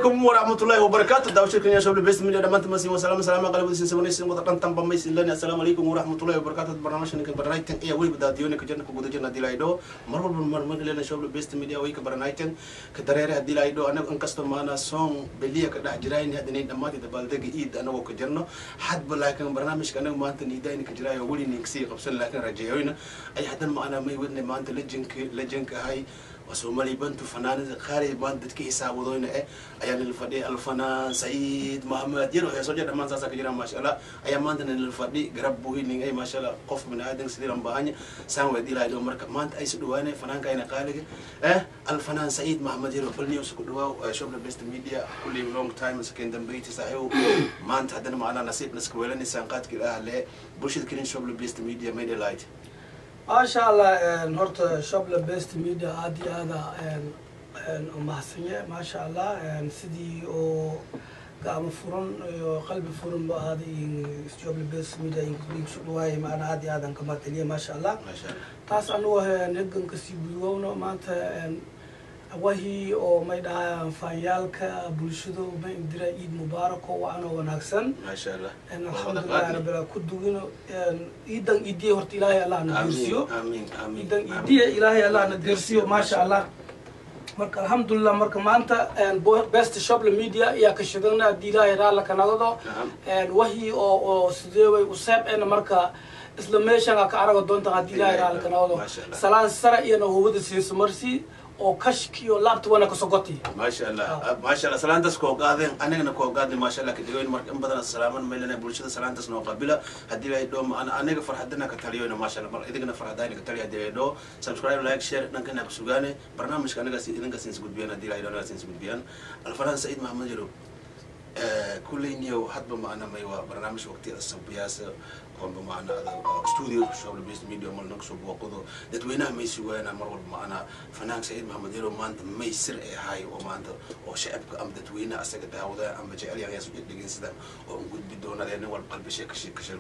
Calaykum waraxmatullaahi wabarakaatu. Daawashirkan yaa Shoble Best Media dhammaantiin masiin wa salaam salaam qalbi sin sabanaysin wada dhantan bamaysin lana. Assalaamu calaykum waraxmatullaahi wabarakaatu. Barnaamijkan ka baranaytan ayaa weliba daadiyoona ka jirna ku guda jirna hadii laydho mar walba mar mar lena Shoble Best Media way ka baranaytan ka dareere hadii laydho. Anaga inkastoo maana soon beliya ka dhex jirayn hadinay dhammaantii dabaaldega iid anagoo ka jirno hadba, laakiin barnaamijka anaga maanta niidayna ka jiraayo weli ninksii qabsan, laakiin rajeeyoyna ay haddan maana may wadnay maanta lejanka ahay waa Soomaali Bantu fanaanada qaali maanta dadka xisaabadoyna ayaa nala fadhi Alfanaan Saciid Maxamed Yar oo soo jeeda dhammaan saasa ka jira, maasha Allah. Ayaa maanta nala fadhi garab buhinin ay, maasha Allah. Qof bini aadan sidii lan baahanya saan weyd ilaahay dhow. Marka maanta ay soo dhawaanay fanaanka ayna qaaliga Alfanaan Saciid Maxamed Yar. Bal niyo ku dhawaaw Shoble Best Media. Kulli long time second dambeyti saaxiib maanta haddana macnaa nasiib naska weelanaysaan qaadka ilaah le bulshada kelin Shoble Best Media media light. Maasha Allah. Horta Shoble Best Media aada iyo aada umahadsanye, maasha Allah. Sidii oo gacmo furan iyo qalbi furan ba aada Shoble Best Media igu dhawaayay, maana aada iyo aadaan ka mahadceliya, maasha Allah. Maasha Allah. Taas anugu hegan kasii gudwowno maanta wahii oo may dhahayaan faanyaalka bulshada may indira ciid mubaarak oo wacan oo wanaagsan. Maasha Allah. Alxamdulilah rabbil ku dugino ciidan iidiye horta Ilaahay Allah na deersiyo. Amiin, amiin. Ciidan iidiye Ilaahay Allah na deersiyo, maasha Allah. Marka alxamdulilah, marka maanta Best Shoble Media ayaa ka shidana haddii Ilaahay raalla ka nagado wahii oo sidee way useeb ena. Marka isla meeshan ka araga doonta haddii Ilaahay raalla ka nagado. Salaan sare iyana hubada siiso marsi oo kashki iyo laabta wana kasoo goti. Maasha Allah, maasha Allah. Salaantaas koo qaadeen, anagana koo qaadnay, maasha Allah. Kadigoyn marka in badan salaaman maylana bulshada salaantaas noo qabila haddii ay dho anaga farxadana ka taliyoyna, maasha Allah. Mar idigana farxadayna ka taliya haddii ay dho subscribe, like, share dhankana ku sugaane barnaamijka anaga si idinka siin gudbiyaan haddii ay dho anaga siin gudbiyaan. Alfanaan Saciid Maxamed Yaro kulleyniyow hadba maana may waa barnaamij waqtiyada sabiyaasa oonba maana studio Shoble Best Media mal naga soo booqdo dadweynaha may sugaanaa mar walba maana fanaan Saciid Maxamed Yaro maanta may sir ay ahay oo maanta oo shacabka ama dadweynaha asaga daawada ama jecel yahay soo dhegeysadaan oo un gudbi doonaa nin walba qalbi sheeka sheeka sheeka.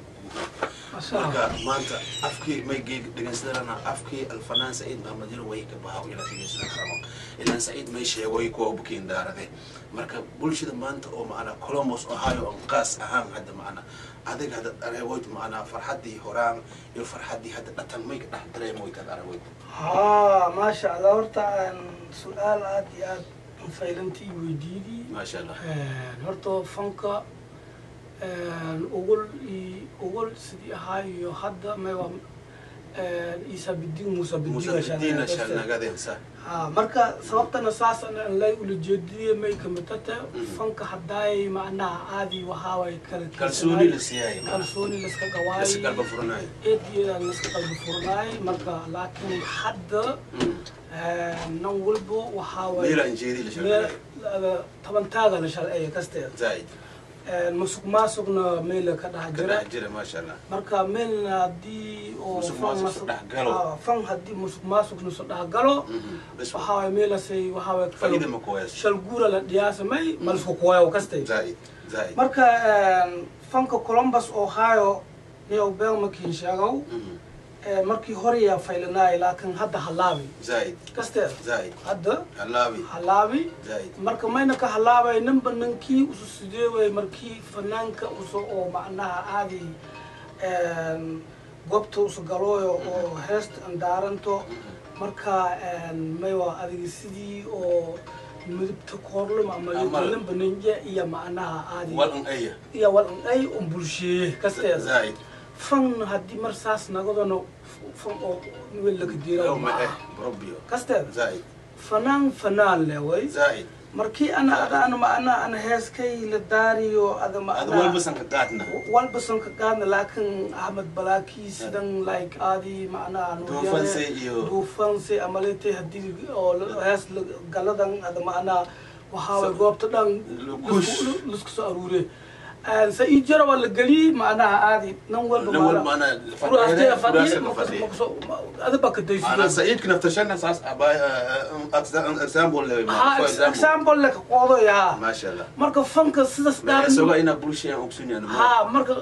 Marka maanta afkii may geeg dhegeysadana afkii Alfanaan Saciid Maxamed Yaro way ka bahaa ila dhegeysadan karamo ilaan Saciid may sheegoy kuwa bukiin daarade. Marka bulshada maanta oo maana Columbus, Ohio on qaas ahaan hadda maana adiga hadda areewoyd maana farxaddii horaan iyo farxaddii hadda dhatan may ka dhex dareemoytaad areewoyd? Haa, maasha Allah. Horta su-aal aada iyo aada faylanti i weydiidii. Maasha Allah. Horta fanka ugul ugul sidii ahaa iyo hadda may waa Isa Bidin Musa. Musa Bidiina shalnagadeen sa. Ha, marka sababtana saas lay ulajeediyay may kamidata fanka haddaay macnaha aadi waxaa way kala kalsooni la siiyay. Kalsooni laska gawaay. Laska qalba furanaay. Eed iyo laska qalba furanaay. Marka laakiin hadda nan walbo waxaa way meela injeedi la shalnagay. Tabantaaga la shalceeya kasteeda. Zaid. Musuq maasuqna meel ka dhex ka jira. Dhex jira, maasha Allah. Marka meelna haddii oo musuq maasuq soo dhex galo. Fan haddii musuq maasuq soo dhex galo bas waxaa waay meelasay waxaa waay faa'iida ma kuwaas shalguura la dhiyaasamay malisku kuwayo kastay. Zaid, zaid. Marka fanka Columbus, Ohio niyow been makiin sheegow markii hore yaa faylanaay, laakiin hadda halaabi. Zaid. Kasteed. Zaid. Hadda halaabi. Halaabi. Zaid. Marka mayna ka halaabay ninba ninkii usu sideeway markii fanaanka uso oo macnaha aadi goobta usu galooyo oo heesta andaaranto. Marka may waa adiga sidii oo midabta koorlum ama Amal. ninba ninje iyo macnaha aadi wal an aya iyo wal ay un bulsheeye kasteeda. Zaid. Fan haddii mar saas nagadano fan oo meel laga diirayo ma robio kasteeda. Zaid. Fanaan fanaan le way. Zaid. Markii ana ada ana macna ana heeskay la daariyo ada ad macna walba san ka qaadna. Walba san ka qaadna, laakiin Axmed Balaaki sidan like aadi macnaha Duufanse iyo- duufanse amalete haddii oo hees galadan ada macnaa waxaa way goobta dhan Lukush. Laisku soo aruure. Saciid Jaro waa la geliyey, macnaha aadi nan walba Nin walba ana furaastee fadhiya. Fadhiya adiba ka Ana daysido. Saciidka naftashana saas example le. Ha, example le ka qoodoy ha. Maasha Allah. Marka fanka sidaas qaab Isaga ina bulshada ogsunayaan. Ha, marka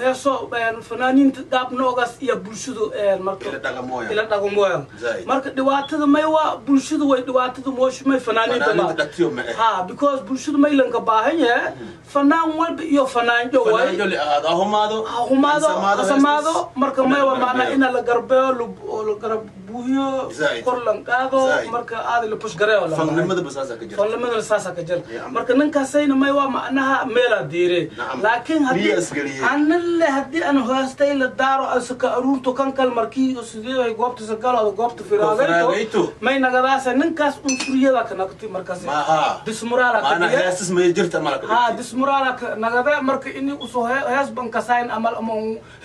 heeso fanaaniinta qaab noogaas iyo bulshadu marka Ila dhaqamooyan. Ila dhaqamooyan. Zaid. Marka dhibaatada may waa bulshadu way dhibaatada mooshumay fanaaniinta ma Fanaaniinta dhagtiyo ma eh. Ha, because bulshadu may lanka baahan yahay fanaan walba iyo fanaanjo way Fanaanjo li ahaado, ha humaado. Ha humaado, ha samaado. Marka may waa Ina la macnaa garbeeyo. Ina la garbeeyo oo la garab buuhiyo. Zaid. Kor lan qaado. Zaid. Marka aadi la push gareeyo la Fannimadaba saasaa ka jirta. Fannimadana saasaa ka jirta. Yeah. Marka ninkaasayna may waa macnaha meelaa diire. Nacam. Laakiin haddii Biyo isgeliyey. ana le haddii aan hoostay la daaro asaka aruurto kan kal markii sidee ay goobta sagalo goobta firaagayto. Firaagayto may nagadaasa ninkaas unsuriyada ka nagti markaas Maaha. Dismuraala ka Maana dhigay. Heestas may jirta malaka. Ha, dismuraala ka nagada marka ini usoo hees bankasayn amal ama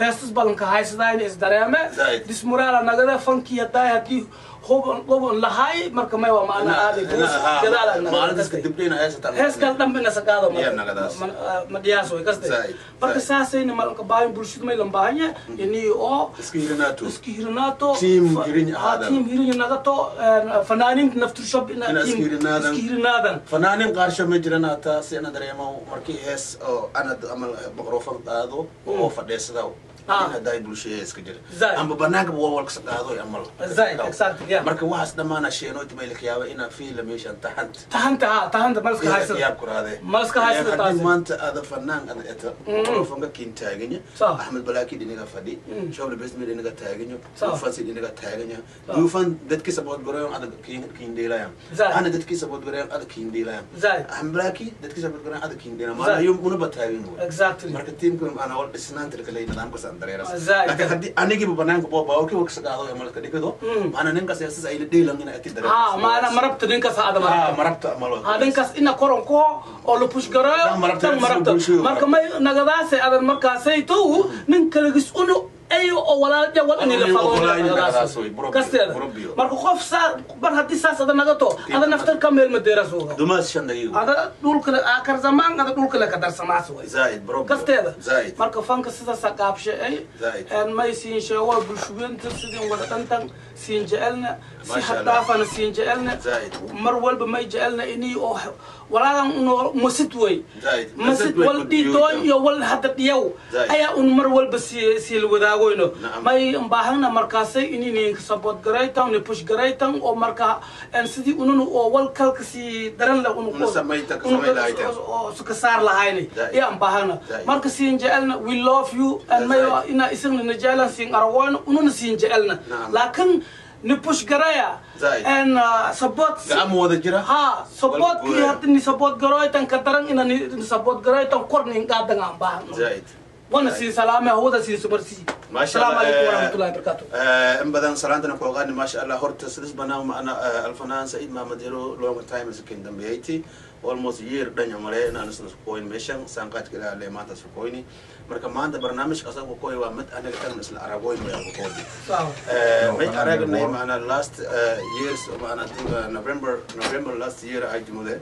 heestas balanka haysadayn is dareeme. Zaid. Dismuraala nagada fankii hadaa haddii huban huban lahay marka may waa macna aaday buus gadaala. Maalintaas kadib dhina heesata. Hees kale dhanba ina sakaado. Iya, nagadaas. Ma dhiyaas way kaste. Zaid, marka zaid. Saasayna malanka baahan bulshadu may lan baahan yahay ini oo Iska hirinaato. Iska hirinaato. Team hirin Ha, ahaadan. team hirin nagato fanaaniinta naftirshop ina Ina iska team hirinaadan. Iska hirinaadan. Fanaanin qaarsho ma jiran hataa si ana dareemo markii hees oo ana ama mikrofon qaado oo fadhiisada Ah. in hadday bulshada iska jira Zaid. amba banaanka waa walkasa qaado amal. Zaid, exactly, yeah. Marka waxaas dhammaana sheenooti may laka yaaba inaa fiila meeshan taxant. Tahanta, ha, tahanta malska haysada. Yaab kuraade. Malska haysada haddii taasi. Maanta aada fanaan ada eta mikrofonka kiin taaganya. Sax. Axmed Balaaki dhinaga fadhi, Shoble Besmi dhinaga taaganya, Sax. Duufansi dhinaga taaganya. Sax. Duufan dadkii sabood gareeyan ada kiin dheelayan. Zaid. Ana dadkii sabood gareeyan ada kiin dheelayan. Zaid. Axmed Balaaki dadkii sabood gareeyan ada kiin dheelayan. Zaid. Maana yum unaba taagin wey. Exactly. Marka tiimka ana wal dhisnaanta kale nidaamkaas aan dareeras. Zaid. Laakiin haddii anigiiba banaanka boo baawarkii waksa qaado ee malka dhigado, maana ninkaas heestas ay la dheelan ina ati dareeras. Ha, maana marabta ninkaas ada Ha, marabta. Marabta malo. Ha, ninkaas ina koron ko oo la push gareeyo. Dan marabta, Dan marabta. bulshadu marka may nagadaase adan markaasay tow nin kaligis unu ayo oo walaalja wal ini la Unu fado ogolayn nagadaas way, burobio, kasteeda. Burobio. Marka qof saa mar haddii saas ada nagato ada naftar ka meel madeeras uga dumaas 5 daqiiqo. Ada dhulka akar zamaan ada dhulka la ka darsamaas way. Zaid, burobio. Kasteeda. Zaid. Marka fanka sidaasa qaabshe ay Zaid. een may siin sheego bulshuweynta sidin wada dhantan siin jecelna si Masha Allah. xad dhaafana siin jecelna. Zaid. Mar walba may jecelna inii oo walaagan uno masid wey. Zaid. Masid Masid wey wal ku dhiitoon dhiyowta. iyo wal hadda dhiyow Zaid. ayaa un mar walba sii sii la wadaagoyno. Nacam. May baahana markaasay ini ninka support garaytan ni push garaytan oo marka een sidii unun oo wal kalka sii daran la unu Una samayta ka samay lahayteen. Oo suka saar lahayni. Zaid. Iyaan baahana. Zaid. Marka siin jecelna, we love you and may Zaid. ina isagna na jecelan siin arawoyno ununa siin jecelna. Nacam. Laakiin ni push garaya Zaid. and support. Gacmo wada jira. Ha, support Wal ki guuraya. hadda ni support garoytan ka daran ina ni support garoytan kor nin qaadan aan baahno. Zaid. Wana siin salaame hawada siin sumarsi. Maasha Asalaamu Allah, calaykum waraxmatullahi wabarakaatu. In badan salaantana ku ogaani maasha Allah. Horta sidas banaan macna alfanaan Saciid Maxamed Yaro long time sakin dambeeyti almost year dhanya male inaan isna isku koyn meeshan saanqaadka ilaa le maanta isku koyni. Marka maanta barnaamijka asaga koy waa mid anaga tan isla aragoyn way ku koodi. May aragnay macna last years macna November last year ay jumude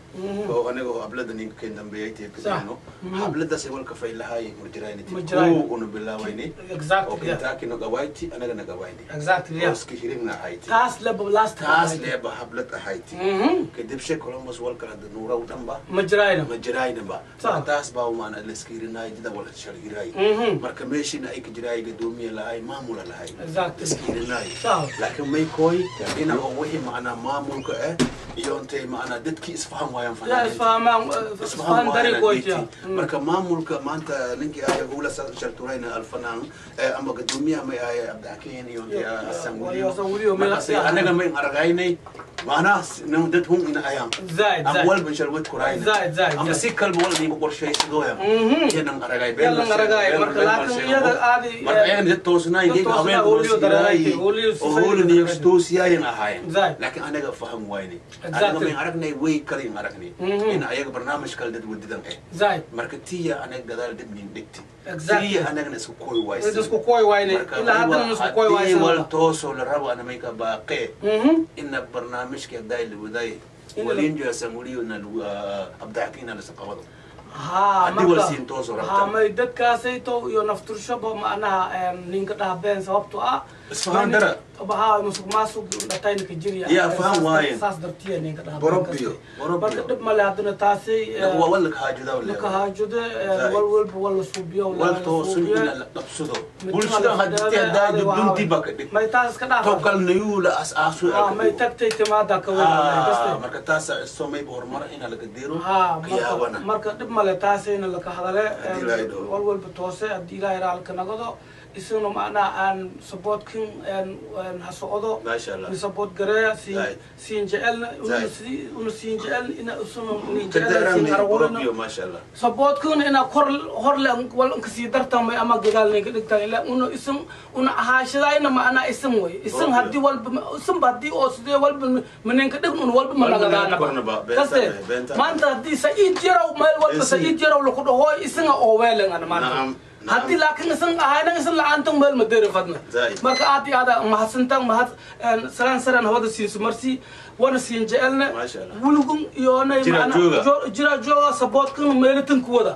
oo anaga oo hablada ninka keen dambeeyti kadibno habladaas ay walka faylahay murjirayni. Murjirayni. Ko unu bilaawayni Exactly, oo yeah. Kentucky nagawayti anaga nagawayti. Exactly, yeah. Iska hirigna ahayti. Taas leba last. Taas leeba hablad ahayti. Kadib she Columbus walkala nuuraw dhanba. Ma jirayno. Ma jiraynaba. Sax. Taas baa maana la iska hirinay dida wala shargiray. Marka meeshina ay ka jiraay gadoomiye lahay maamula lahay. Exactly. Iska hirinay. Sax. Laakiin may kooy ina oo wixii macnaa maamulka ah iyo intay macnaa dadkii isfahan waayaan yaa fanaaniinta. Isfahmaan Isfahan isfahan waayaan dariiqoytiya. diintii. Marka maamulka maanta ninkii ahay hula sharturayna alfanaan ama gadoomiyaha may ahay Cabdixakiin iyo intay Xasan Iyo Xasan Weliyo, Weliyo markaas anaga may aragaynay macnaha dad hun ina ayaan Zaid, ama zaid. walba shalwad kurayna Zaid, zaid, ama zaid. si kalba wal ninka qorshaysadooya iyanan aragay. Yanan aragay. Marka laakiin iyaga aadi- marka ayagana dad toosnaay dad geega toosnaa, haweenka howliyo dareerayti, howliyo oo sifay howlin dareerayti. toosiyaayan ahaayeen. Zaid. Laakiin anaga faham wayne. Exactly. Anaga may aragnay way kale in aragnay in ayaga barnaamij kale dad wadidan eh. Zaid. Marka tiya anaga gadaal dib nin dhigti. Exactly. Tiya anagana isku koy waysan. Isku koy wayne. Ilaa haddana isku koy waysan. Haddii wal toosoo la rabo ana may ka baaqee ina barnaamijka hadday la wadaay In la- walinjo asanguliyo na Abdixakiin na lasaqabado. Haddii wal siin tooso rabta. Ha, may dadkaasayto iyo nafturshaba macnaha ninka dhahabeen sababto ah Isfahan dara. Ha, musuq maasuq dhatayna ka jirya. Yaa faham waayeen. Saas dartiya ninka dhahabeen. Borobbiyo, borobbiyo. Marka dhib male haddana taasay waa wal kahaajuda laka haajude wal walba wal la suubiyo. Wal toosun ina la qabsado bulshada hadii hadaa dunti ba ka dhig may taas iska dhaaf tokal nayuu la asaasu. May tagtay timaada ka weyn. Marka taas soomay horumar ina laga diro kiyaabana. Marka dhib male taasayna laka hadale wal walba toose haddii Ilaahay raalka nagado isaguna macnaha aan supportkin ha socdo. Maasha Allah. Ni support gareeya siin siin jecelna una siin jecel ina isuna ni jecel siin aragolina. Maasha Allah. Supportkuna ina kor hor le wal inka sii dartamay ama gadaal ninka dhigtaan ila una isin una ahaashadayna macnaha isin way isin haddii walba isin ba haddii oo sidee walba maninka dhign un walba managadaanaba kaste maanta haddii Saciid Yarow meel walba Saciid Yarow laku dhahooy isinga oo weelan ana maanta haddii laakiin isan ahayna isan la-aantan meel ma deri fadna. Marka aad iyo aad mahadsantaan mahad salaan saran hawada siisu marsi wana siin jecelna wulugun iyoonay jira jooga supportkana meelitan ku wada.